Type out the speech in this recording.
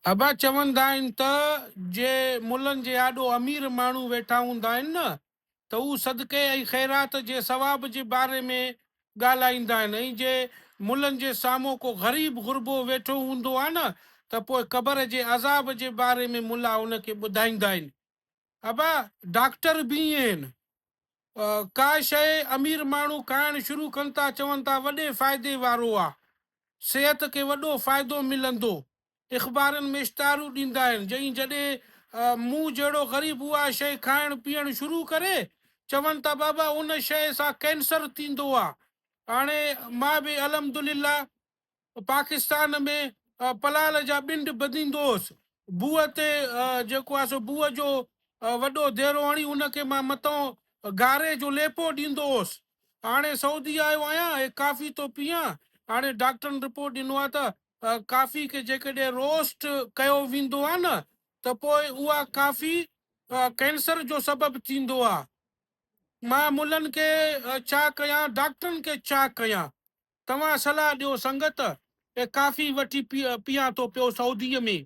ابا چوندا آهن ته جي ملن جي آڏو امير ماڻهو ويٺا هوندا آهن نه ته هو صدقي ۽ خيرات جي ثواب جي باري ۾ ڳالهائيندا آهن ۽ جي ملن جي سامهون ڪو غريب غربو ويٺو هوندو آهي نه ته پوء قبر جي عذاب جي باري ۾ ملا ان کي ٻڌائيندا آهن. ابا ڊاڪٽر به ائين آهن. ڪا شيء امير ماڻهو کائڻ شروع ڪن ٿا چون ٿا وڏي فائدي وارو آ، صحت کي وڏو فائدو ملندو، اخبارن ۾ اشتهارون ڏيندا آهن جئين جڏهن مون جهڙو غريب اها شيء کائڻ پيئڻ شروع ڪري چون ٿا بابا ان شيء سان ڪينسر ٿيندو آ، هاڻي مان به الحمدلله پاڪستان ۾ پلال جا ٻنڊ ٻڌيندو هوس. بوء تي جيڪو آهي سو بوء جو وڏو ديرو هڻي ان کي مان مٿئون گاري جو ليپو ڏيندو هوس. هاڻي سعودي آيو آهيان، هي ڪافي ٿو پيئان. هاڻي ڊاڪٽرن رپورٽ ڏنو آهي ته ڪافي کي جيڪڏهن روسٽ ڪيو ويندو آهي نه ته پوء اها ڪافي ڪينسر جو سبب ٿيندو آهي. مان ملن کي ڇا ڪيان، ڊاڪٽرن کي ڇا ڪيان؟ توهان صلاح ڏيو سنگت، اي ڪافي وٺي پيان ٿو پيو سعوديء ۾.